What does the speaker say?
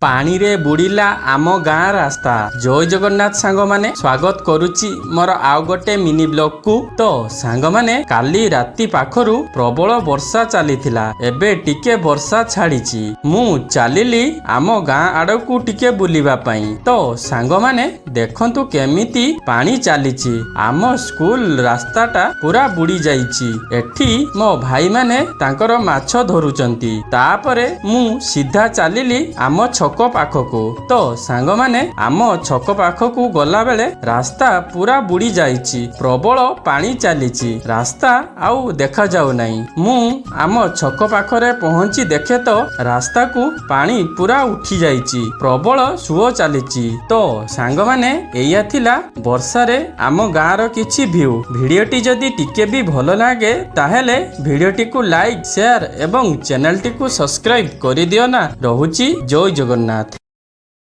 ପାଣିରେ ବୁଡ଼ିଲା ଆମ ଗାଁ ରାସ୍ତା। ଜୟ ଜଗନ୍ନାଥ ସାଙ୍ଗମାନେ, ସ୍ୱାଗତ କରୁଛି ମୋର ଆଉ ଗୋଟେ ମିନି ବ୍ଲଗକୁ। ତ ସାଙ୍ଗମାନେ, କାଲି ରାତି ପାଖରୁ ପ୍ରବଳ ବର୍ଷା ଚାଲିଥିଲା। ଏବେ ଟିକେ ବର୍ଷା ଛାଡ଼ିଛି। ମୁଁ ଚାଲିଲି ଆମ ଗାଁ ଆଡ଼କୁ ଟିକେ ବୁଲିବା ପାଇଁ। ତ ସାଙ୍ଗମାନେ, ଦେଖନ୍ତୁ କେମିତି ପାଣି ଚାଲିଛି। ଆମ ସ୍କୁଲ ରାସ୍ତାଟା ପୁରା ବୁଡ଼ି ଯାଇଛି। ଏଠି ମୋ ଭାଇମାନେ ତାଙ୍କର ମାଛ ଧରୁଛନ୍ତି। ତାପରେ ମୁଁ ସିଧା ଚାଲିଲି ଆମ ଛକ ପାଖକୁ। ତ ସାଙ୍ଗମାନେ, ଆମ ଛକ ପାଖକୁ ଗଲାବେଳେ ରାସ୍ତା ପୁରା ବୁଡ଼ି ଯାଇଛି। ପ୍ରବଳ ପାଣି ଚାଲିଛି, ରାସ୍ତା ଆଉ ଦେଖାଯାଉ ନାହିଁ। ମୁଁ ଆମ ଛକ ପାଖରେ ପହଞ୍ଚି ଦେଖେ ତ ରାସ୍ତାକୁ ପାଣି ପୁରା ଉଠି ଯାଇଛି, ପ୍ରବଳ ସୁଅ ଚାଲିଛି। ତ ସାଙ୍ଗମାନେ, ଏଇଆ ଥିଲା ବର୍ଷାରେ ଆମ ଗାଁର କିଛି ଭିଉ। ଭିଡ଼ିଓଟି ଯଦି ଟିକେ ବି ଭଲ ଲାଗେ, ତାହେଲେ ଭିଡ଼ିଓଟିକୁ ଲାଇକ୍, ସେୟାର ଏବଂ ଚ୍ୟାନେଲଟିକୁ ସବସ୍କ୍ରାଇବ କରିଦିଅ ନା। ରହୁଛି, ଜୟ ଜଗନ୍ନାଥ।